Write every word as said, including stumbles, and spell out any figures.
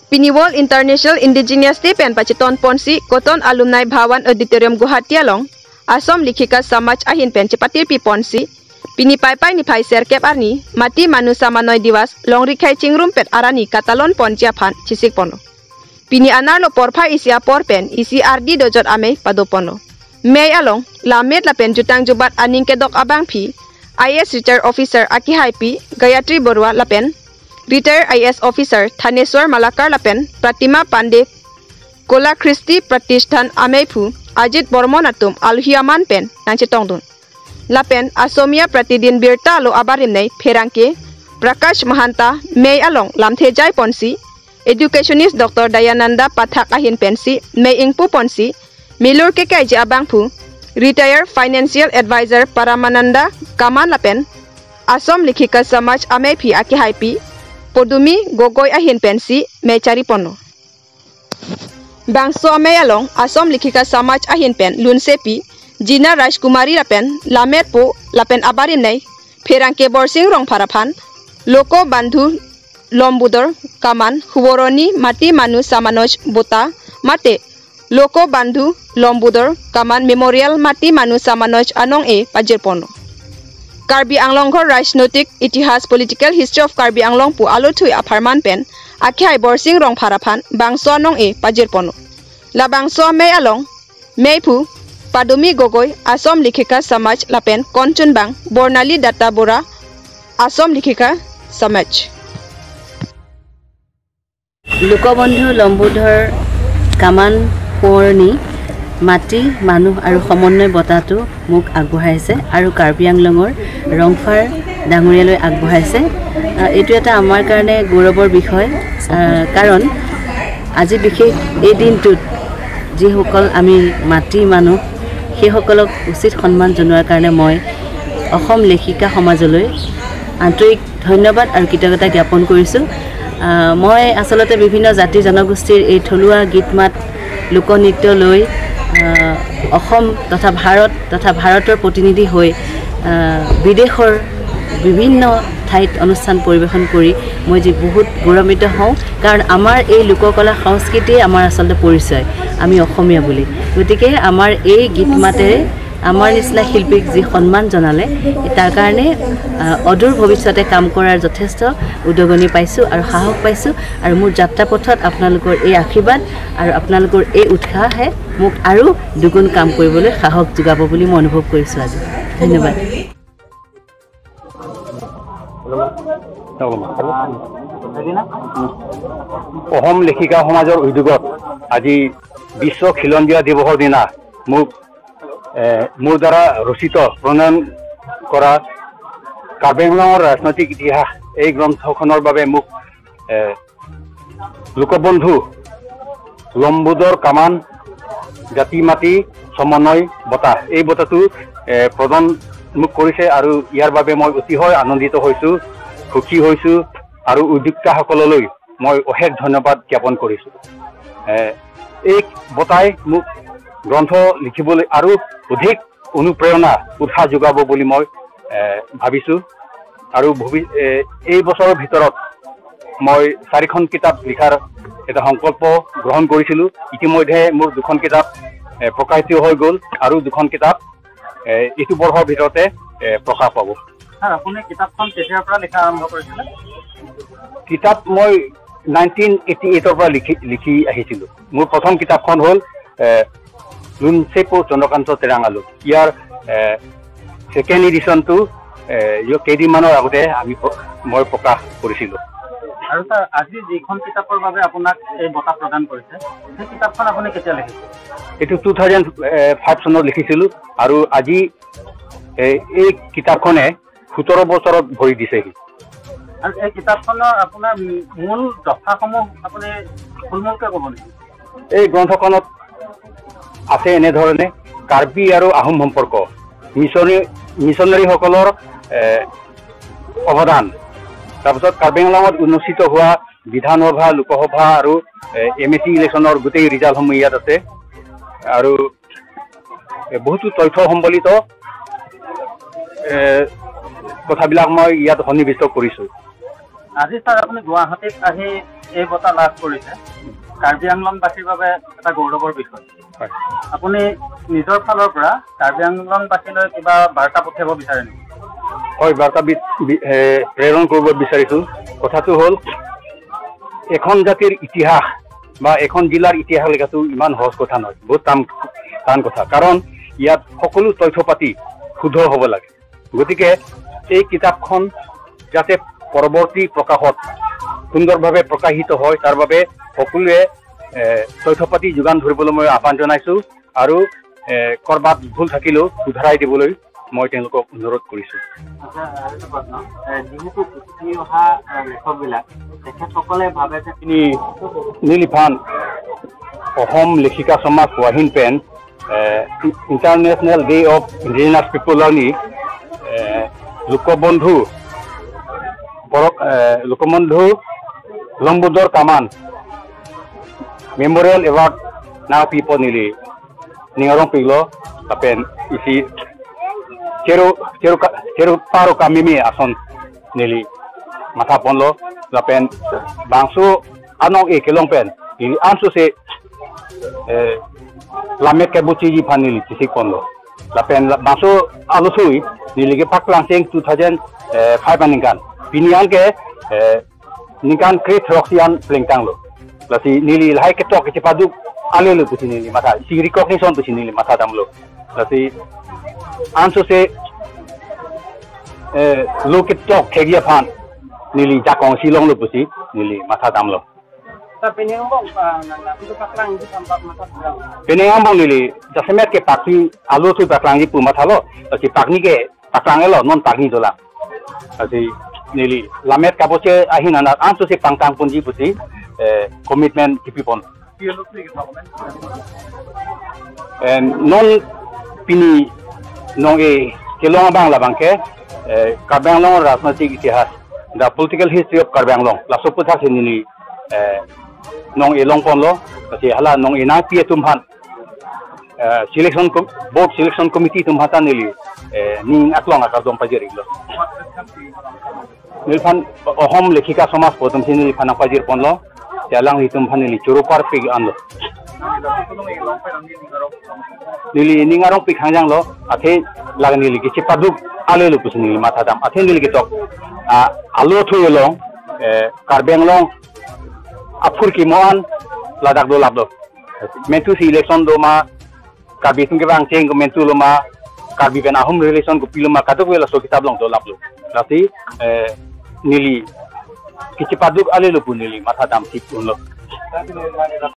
Pini World International Indigenous Day pen pachiton ponsi Cotton Alumni Bhawan Auditorium Guwahati along Assam Likhika Samaj ahin pen chepatirpi ponsi pini Paipai niphai serkep arni Mati Manu Samanoi Diwas longri khei chingrumpet arani katalon ponji aphan chisik ponlo. Pini anerlo porphai isi apor pen isi ardi dojot amei pado ponlo. Mei along lammet lapen jutang jubat aning kedok abangpi I A S retired officer akehaipi Gayatri Borua lapen retired I A S officer Thaneswar Malakar lapen Pratima Pandey Kola Kristi Pratishthan ameiphu Ajit Bormon atum alohi aman pen nangchetongdun. Lapen Asomia Pratidin Birta alo abarimnei pherangke Prakash Mahanta mei along lamthe jai ponsi, educationist Doctor Dayananda Pathak ahin pensi mei ingpu ponsi, milur kekaiji abangphu retired financial advisor Paramananda Kaman lapen Assam Likhika Samaj ameiphi akehaipi Podumi Gogoi ahin pensi mei chari ponlo. Bangso amei along Assam Likhika Samaj ahin pen lunsepi Jina Rajkumari lapen lammetpo lapen abarimnei pherangke Borsing Rongphar aphan Loko Bandhu Lombudor Kaman Huboroni Mati Manu Samanoj Bota mate Loko Bandhu Lombudor Kaman Memorial Mati Manu Samanoj anong-e pajir ponlo. Karbi Anglong ghor Rajnotik Itihas Political History of Karbi Anglong pu alothui apharman pen akehai Borsing Rongphar aphan bangso anong-e pajir ponlo. Labangso amei along meiphu Padumi Gogoi Assam Likhika Samaj lapen konchunbang Bornali Datta Bora Assam Likhika Samaj. লোকবন্ধু লম্বোধৰ কামান সোঁৱৰণী মাটি, মানুহ আৰু সমন্বয় বঁটাটো মোক আগবঢ়াইছে আৰু কাৰ্বি আংলঙৰ ৰংফাৰ ডাঙৰীয়ালৈ আগবঢ়াইছে। আহ, এইটো এটা আমাৰ কাৰণে গৌৰৱৰ বিষয়, আহ, কাৰণ আজি বিশেষ এই দিনটোত যিসকল আমি মাটি মানুহ, সেইসকলক উচিত সন্মান জনোৱাৰ কাৰণে মই অসম লেখিকা সমাজলৈ আন্তৰিক ধন্যবাদ আৰু কৃতজ্ঞতা জ্ঞাপন কৰিছোঁ। আহ, মই আচলতে বিভিন্ন জাতি জনগোষ্ঠীৰ এই থলুৱা গীত মাত, লোকনৃত্য লৈ, আহ, অসম তথা ভাৰত তথা ভাৰতৰ প্ৰতিনিধি হৈ, আহ, বিদেশৰ বিভিন্ন ঠাইত অনুষ্ঠান পৰিৱেশন কৰি মই যি বহুত গৌৰৱান্বিত হওঁ, কাৰণ আমাৰ এই লোককলা সংস্কৃতিয়ে আমাৰ আচলতে পৰিচয়, আমি অসমীয়া বুলি। গতিকে আমাৰ এই গীত মাতেৰে আমাৰ নিচিনা শিল্পীক যি সন্মান জনালে, তাৰ কাৰণে, আহ, অদূৰ ভৱিষ্যতে কাম কৰাৰ যথেষ্ট উদগনি পাইছোঁ আৰু সাহস পাইছোঁ। আৰু মোৰ যাত্ৰাপথত আপোনালোকৰ এই আশীৰ্বাদ আৰু আপোনালোকৰ এই উৎসাহে মোক আৰু দুগুণ কাম কৰিবলৈ সাহস যোগাব বুলি মই অনুভৱ কৰিছোঁ আজি। ধন্যবাদ। অসম লেখিকা সমাজৰ উদ্যোগত আজি বিশ্ব খিলঞ্জীয়া দিৱসৰ দিনা মোক, এ, মোৰ দ্বাৰা ৰচিত, প্ৰণয়ন কৰা কাৰ্বি আংলঙৰ ৰাজনৈতিক ইতিহাস এই গ্ৰন্থখনৰ বাবে মোক, এ, লোকবন্ধু লম্বোদৰ কামান জাতি মাটি সমন্বয় বঁটা, এই বঁটাটো, এ, প্ৰদান মোক কৰিছে আৰু ইয়াৰ বাবে মই অতিশয় আনন্দিত হৈছোঁ, সুখী হৈছোঁ আৰু উদ্যোক্তাসকললৈ মই অশেষ ধন্যবাদ জ্ঞাপন কৰিছোঁ। এ, এই বঁটাই মোক গ্ৰন্থ লিখিবলৈ আৰু অধিক অনুপ্ৰেৰণা, উৎসাহ যোগাব বুলি মই, এ, ভাবিছোঁ। আৰু ভৱি-, এ, এই বছৰৰ ভিতৰত মই চাৰিখন কিতাপ লিখাৰ এটা সংকল্প গ্ৰহণ কৰিছিলোঁ। ইতিমধ্যে মোৰ দুখন কিতাপ, এ, প্ৰকাশিত হৈ গ'ল আৰু দুখন কিতাপ, এ, এইটো বৰ্ষৰ ভিতৰতে, এ, প্ৰকাশ পাব। ছাৰ, আপুনি কিতাপখন কেতিয়াৰ পৰা লিখা আৰম্ভ কৰিছিলে? কিতাপ মই নাইনটিন এইটি এইটৰ পৰা লিখি, লিখি আহিছিলোঁ। মোৰ প্ৰথম কিতাপখন হ'ল, এ, লুনচেপো চন্দ্ৰকান্ত তেৰাং আলু। ইয়াৰ, এ, ছেকেণ্ড এডিশ্যনটো, এ, ইয়-, কেইদিনমানৰ আগতে আমি প্ৰ-, মই প্ৰকাশ কৰিছিলোঁ। আৰু ছাৰ, আজি যিখন কিতাপৰ বাবে আপোনাক এই বঁটা প্ৰদান কৰিছে, সেই কিতাপখন আপুনি কেতিয়া লিখিছে? এইটো টু থাউজেণ্ড ফাইভ চনত লিখিছিলোঁ আৰু আজি, এ, এই কিতাপখনে সোতৰ বছৰত ভৰি দিছেহি। আৰু এই কিতাপখনৰ আপোনাৰ মূল দফাসমূহ আপুনি থুলমূলকৈ ক'ব নেকি? এই গ্ৰন্থখনত আছে এনেধৰণে কাৰ্বি আৰু আহোম সম্পৰ্ক, মিছনে-, মিছনেৰীসকলৰ, এ, অৱদান, তাৰপিছত কাৰ্বি আংলঙত অনুষ্ঠিত হোৱা বিধানসভা, লোকসভা আৰু, এ, এম এ চি ইলেকশ্যনৰ গোটেই ৰিজাল্টসমূহ ইয়াত আছে। আৰু এ, বহুতো তথ্য সম্বলিত, এ, কথাবিলাক মই ইয়াত সন্নিৱিষ্ট কৰিছোঁ। আজি ছাৰ, আপুনি গুৱাহাটীত আহি এই বঁটা লাভ কৰিছে, কাৰ্বি আংলংবাসীৰ বাবে এটা গৌৰৱৰ বিষয়। হয়। আপুনি নিজৰ ফালৰ পৰা কাৰ্বি আংলংবাসীলৈ কিবা বাৰ্তা পঠিয়াব বিচাৰে নেকি? হয়, বাৰ্তা বি-, বি-, এ, প্ৰেৰণ কৰিব বিচাৰিছো। কথাটো হ'ল, এখন জাতিৰ ইতিহাস বা এখন জিলাৰ ইতিহাস লিখাটো ইমান সহজ কথা নহয়, বহুত টান, টান কথা। কাৰণ ইয়াত সকলো তথ্য পাতি শুদ্ধ হ'ব লাগে। গতিকে এই কিতাপখন যাতে পৰৱৰ্তী প্ৰকাশত সুন্দৰভাৱে প্ৰকাশিত হয়, তাৰ বাবে সকলোৱে, এ, তথ্য পাতি যোগান ধৰিবলৈ মই আহ্বান জনাইছো আৰু, এ, ক'ৰবাত ভুল থাকিলেও শুধৰাই দিবলৈ মই তেওঁলোকক অনুৰোধ কৰিছো। আচ্ছা, আৰু এটা প্ৰশ্ন, এ, যিহেতু উঠি অহা, এ, লেখকবিলাক, তেখেতসকলে ভাবে যে আপুনি, neli aphan Ahom Lekhika Samaj ahin pen, eh, International Day of Indigenous People arni, eh, Lokobondhu, Borok, eh, Lokobondhu Lumbudor Kaman Memorial Award nangpipo neli ning arongpiklo, lapen isi cheru, cheru ka, cheru paru kamimi ason neli mathaponlo, lapen bangso anong-e kelong pen neli ansose, eh, lammet kebuchiji aphan neli chesikponlo. Lapen la-, bangso alusi neli kepaklang cheng two thousand five aningkan. Pini anke, eh, ningkan kre-throksi an plengtanglo. Lasi neli lahai ketok kechepaduk alelo pusi neli matha, isi recognition pusi neli mathadamlo. Lasi ansose, eh, lo ketok thekji aphan neli jakong si longlo pusi neli mathadamlo. Sir, pini angbong, ah, nang, nang, itu paklang itu sampai mata bilang. Pini angbong neli jasemet kepakni alusi paklangji pu mathalo, lasi pakni ke paklang-elo, non pakni dolang. Lasi neli lammet kaboche ahin anat ansose pangtangponji pusi, eh, commitment kipipon. And non pini nong-e kelong abang labang ke, eh, Karbi Anglong rajnitik itihas, the political history of Karbi Anglong, laso aputhak si neli, eh, nong-e longponlo, lasi hala nong-e nangpi atum aphan, eh, selection com-, board selection committee atum aphan ta neli, eh, ning aklong akardom pajir-iklo. Neliphan Ahom Lekhika Samaj pu atumsi neliphan nangpajirponlo. Te alanglitum aphan neli choro parpik anlo. Neli ning arongpik hangjanglo, athe laga neli kechepaduk alelo pusi neli mathadam. Athe neli ketok, ah, alo thu elong, eh, Karbi Anglong aphurkimo an ladak dolaplo. Mentu si election do ma, Karbi atum kevang cheng komentu lo ma, Karbi pen Ahom relation kopilo ma, kadokave laso kitab along dolaplo. Lasi, eh, neli kechepaduk alelo pu neli mathadam si unlo.